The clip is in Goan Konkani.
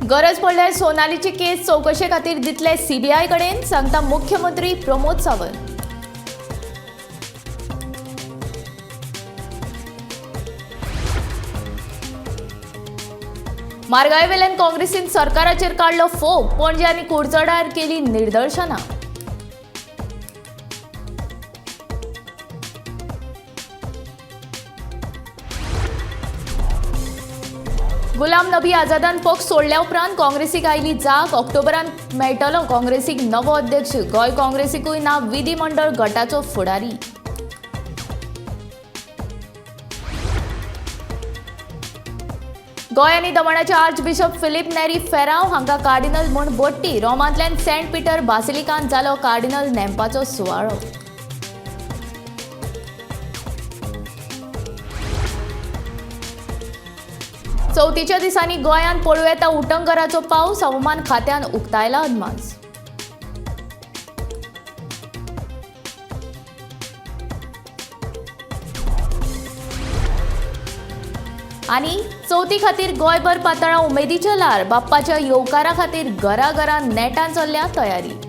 गरज पडल्यार सोनालीची केस चवकशे खातीर दितले सीबीआय कडेन, सांगता मुख्यमंत्री प्रमोद सावंत. मार्गायवेल्यान काँग्रेसीन सरकाराचेर काडलो फोग, पणजे आनी कुडचड्यार केली निदर्शनां. गुलाम नबी आझादान पक्ष सोडल्या उपरांत काँग्रेसीक आयली जाग, ऑक्टोबरांत मेळटलो काँग्रेसीक नवो अध्यक्ष. गोंय काँग्रेसीकूय ना विधिमंडळ गटाचो फुडारी. गोंय आनी दमणाचे आर्चबिशप फिलीप नेरी फेराव हांकां कार्डिनल म्हूण बडटी. रोमांतल्यान सेंट पीटर बासिलिकांत जालो कार्डिनल नेमपाचो सुवाळो. चवथीच्या दिसांनी गोंयांत पडूं येता उटंगराचो पावस, हवामान खात्यान उक्तायला अदमास. आनी चवथी खातीर गोंयभर पातळ्ळां उमेदीचें ल्हार, बाप्पाच्या येवकारा खातीर घराघरां नेटान चल्ल्या तयारी.